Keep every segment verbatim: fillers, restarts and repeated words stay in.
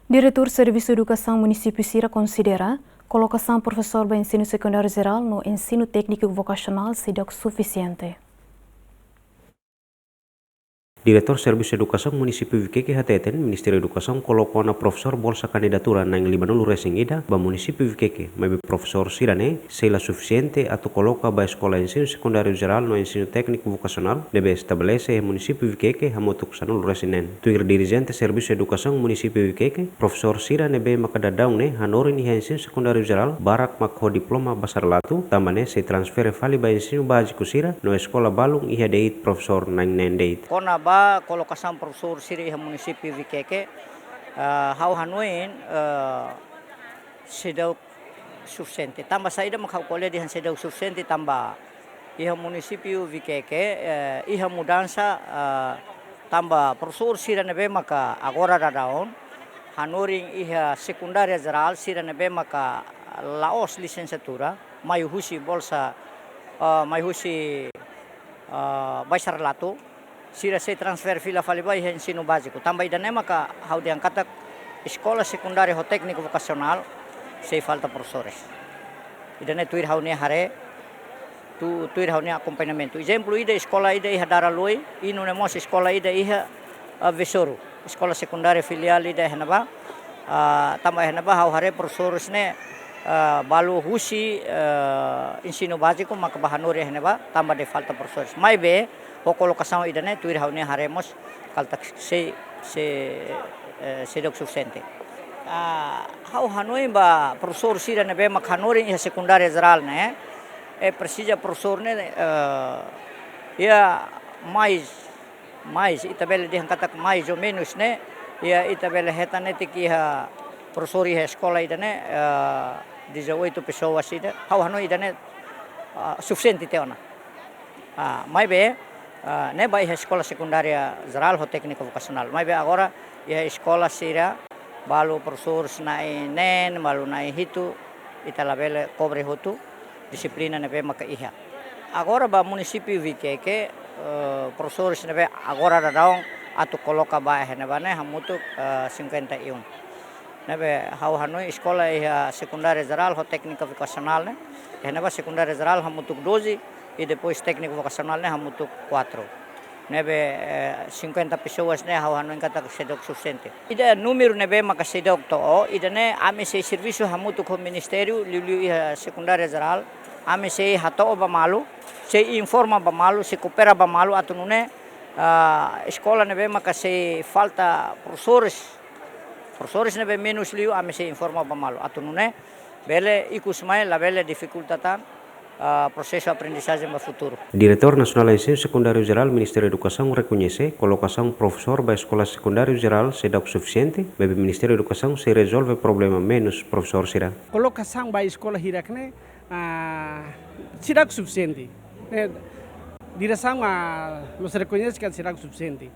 Diretór Servisu Edukasaun Munisípiu sira konsidera kolokasaun profesór ba ensinu sekundáriu jerál no ensinu tékniku vokasionál seidauk sufisiente. Diretór Servisu Edukasaun Munisípiu Viqueque hateten, Ministériu Edukasaun koloka ona profesór bolsa kandidatura na'in lima-nulu resin ida ba Munisípiu Viqueque, maibé profesór sira-ne'e sei la sufisiente atu koloka ba eskola ensinu sekundáriu jerál no ensinu tékniku vokasionál ne'ebé estabelese iha Munisípiu Viqueque hamutuk sanulu resin neen. Tuir dirijente Servisu Edukasaun Munisípiu Viqueque, profesór sira ne'ebé maka daudaun ne'e hanorin iha ensinu sekundáriu jerál, barak mak ho diploma basarlatu, tanba ne'e sei transfere fali ba ensinu báziku sira no eskola balun iha de'it profesór na'in neen de'it. Kona-ba kolokasaun profesór sira iha Munisípiu Viqueque, eh, ha'u hanoin, eh, seidauk sufisiente. Tanba saida mak ha'u ko'alia dehan seidauk sufisiente? Tanba iha Munisípiu Viqueque, eh, iha mudansa, eh, tanba profesór sira ne'ebé maka agora daudaun hanorin iha sekundária jerál, sira ne'ebé maka la'ós lisensiatura, mai husi bolsa, eh, mai husi, eh, basarlatu, sira sei transfere fila fali ba iha ensinu báziku. Tanba ida-ne'e maka ha'u dehan katak eskola sekundária ho tékniku vokasionál sei falta profesores. Ida-ne'e tuir ha'u-nia haree, tu-, tuir ha'u-nia akompañamentu. Ezemplu ida, eskola ida iha Daraloi, i nune'e mós eskola ida iha, ah, Vesoru. Eskola sekundária filiál ida iha ne'ebá, ah, tanba iha ne'ebá ha'u haree profesores ne'e, ah, balu husi, ah, ensinu báziku maka bá hanorin iha ne'ebá, tanba de falta profesores. Maibé, ho kolokasaun ida-ne'e, tuir ha'u-nia haree mós katak sei, sei, eh, seidauk sufisiente. Ah, ha'u hanoin ba profesór sira ne'ebé mak hanorin iha sekundária jerál ne'e, eh, presiza profesór ne'e, eh, iha mais, mais, ita bele dehan katak mais ou menus ne'e, iha ita bele hetan netik iha profesór iha eskola ida-ne'e, eh, dezoito pessoas ida, ha'u hanoin ida-ne'e, ah, sufisiente tiha ona. Ah, maibé, ah, ne'e ba iha eskola sekundária jerál ho tékniku vokasionál. Maibé agora iha eskola sira balu profesores na'in neen, balu na'in hitu, ita labele kobre hotu dixiplina ne'ebé maka iha. Agora ba Munisípiu Viqueque, eh, profesores ne'ebé agora daudaun atu koloka ba iha ne'ebá ne'e hamutuk, eh, cinquenta e um. Ne'ebé ha'u hanoin eskola iha sekundária jerál ho tékniku vokasionál ne'e, iha ne'ebá sekundária jerál hamutuk doze, i depois tékniku vokasionál ne'e hamutuk quatro. Ne'ebé, eh, cinquenta pessoas ne'e ha'u hanoin katak seidauk sufisiente. Ida númeru ne'ebé maka seidauk to'o, ida-ne'e ami sei servisu hamutuk ho ministériu, liuliu iha sekundária jerál, ami sei hato'o ba malu, sei informa ba malu, sei koopera ba malu atu nune'e, ah, eskola ne'ebé maka sei falta profesores, profesores ne'ebé menus liu, ami sei informa ba malu atu nune'e bele ikus mai, labele difikulta tan, ah, prosesu aprendizajen ba futuru. Diretór Nasionál Ensinu Sekundáriu Jerál Ministériu Edukasaun rekoñese kolokasaun profesór ba eskola sekundáriu jerál seidauk sufisiente, maibé Ministériu Edukasaun sei rezolve problema menus profesór sira. Kolokasaun ba eskola hirak ne'e, ah, seidauk sufisiente. Eh, diresaun, ah, mós rekoñese katak seidauk sufisiente.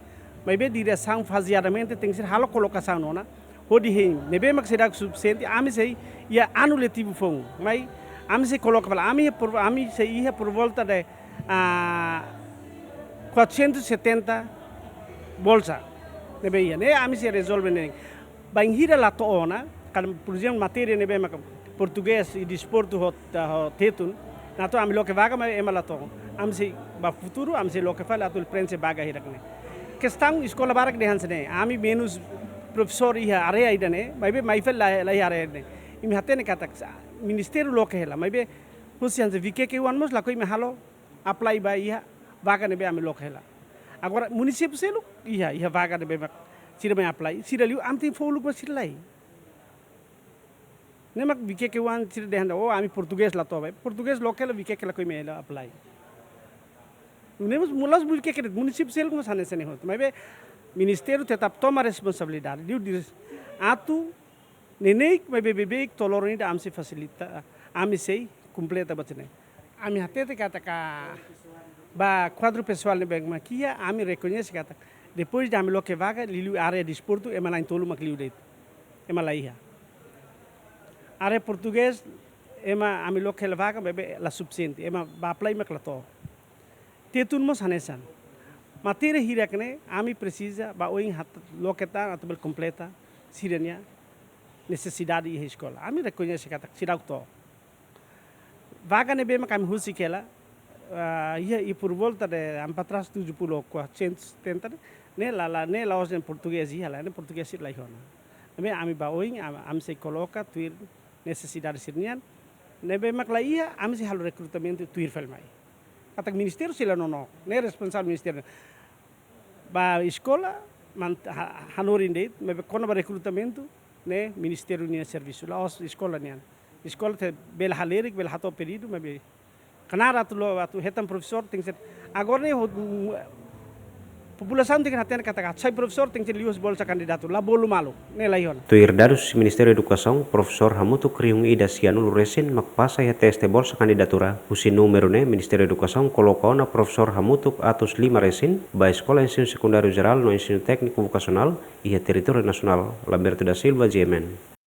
Maibé diresaun fazeadamente tenke ser halo kolokasaun ona. Hodi hein, ne'ebé mak seidauk sufisiente, ami sei iha anu letivu foun. Mai, ami sei koloka fali, ami por, ami sei iha por volta de, ah, quatrocentos e setenta bolsa. Ne'ebé iha, ne'e ami sei rezolve ne'e. Bainhira la to'o ona, kan, por ezemplu, matéria ne'ebé maka portugés i desportu ho, ho Tetun, ne'e atu ami loke vaga, maibé ema la to'o. Ami sei ba futuru, ami sei loke fali atu prenxe vaga hirak ne'e. Kestaun eskola barak dehan hanesan ne'e, ami menus profesór iha área ida-ne'e, maibé mai fali la, la iha área ne'e. Imi hatene katak sa, ministériu loke hela, maibé husi hanesan Viqueque oan mós lakohi imi halo apply ba iha vaga ne'ebé ami loke hela. Agora, munisípiu seluk iha, iha vaga ne'ebé mak sira mai apply, sira liu ami tenke fó uluk ba sira lai. Ne'e mak Viqueque oan sira dehan, oh, ami portugés la to'o ba. Portugés loke hela, Viqueque lakohi mai hela apply. Ne'e mós, la'ós Viqueque de'it, munisípiu seluk mós hanesan ne'e hotu. Maibé ministériu tetap toma responsabilidade. Liu diri atu neineik maibé beibeik to'o loron ida ami sei fasilita, ami sei kompleta buat ne'e. Ami hatete katak ba kuadru pesoál ne'ebé mak iha, ami rekoñese katak depois de ami loke vaga, liuliu área desportu, ema na'in-tolu mak liu de'it. Ema la iha. Área portugés, ema ami loke hela vaga, maibé la sufisiente. Ema ba apply mak la to'o. Tetun mós hanesan. Matéria hirak ne'e, ami presiza ba oin hat-, loke tan atu bele kompleta sira-nia nesesidade iha eskola. Ami rekoñese katak seidauk to'o. Vaga ne'ebé mak ami husik hela, ah, iha, iha por volta de, ami patras tujuh puluh ou quatrocentos setenta ne'e, ne'e la, la, ne'e la'ós dehan portugés iha, la, ne'e portugés sira la iha ona. Ami, ami ba oin, ami, ami sei koloka tuir nesesidade sira-nian. Ne'ebé mak la iha, ami sei halo rekrutamentu tuir fali mai. Katak ministériu sei la nonook, ne'e responsavel ministériu. Ba eskola, man, ha-, hanorin de'it, maibé kona-ba rekrutamentu, ne'e ministériu nia servisu, la'ós eskola nian. Eskola tenke bele halerik, bele hato'o pedidu, maibé knaar atu lo, atu hetan profesór tenke ser. Agora ne'e ho-, populasaun tenke hatene katak atu sai profesór tenke ser liuhusi bolsa kandidatu, la bolu malu, ne'e la iha ona. Tuir dadus husi Ministériu Edukasaun, profesór hamutuk rihun ida sianulu resin mak pasa iha teste bolsa kandidatura. Husi númeru ne'e, Ministériu Edukasaun koloka ona profesór hamutuk atus lima resin ba eskola ensinu sekundáriu jerál no ensinu tékniku vokasionál iha territóriu nasionál. Lamberto da Silva, G M N.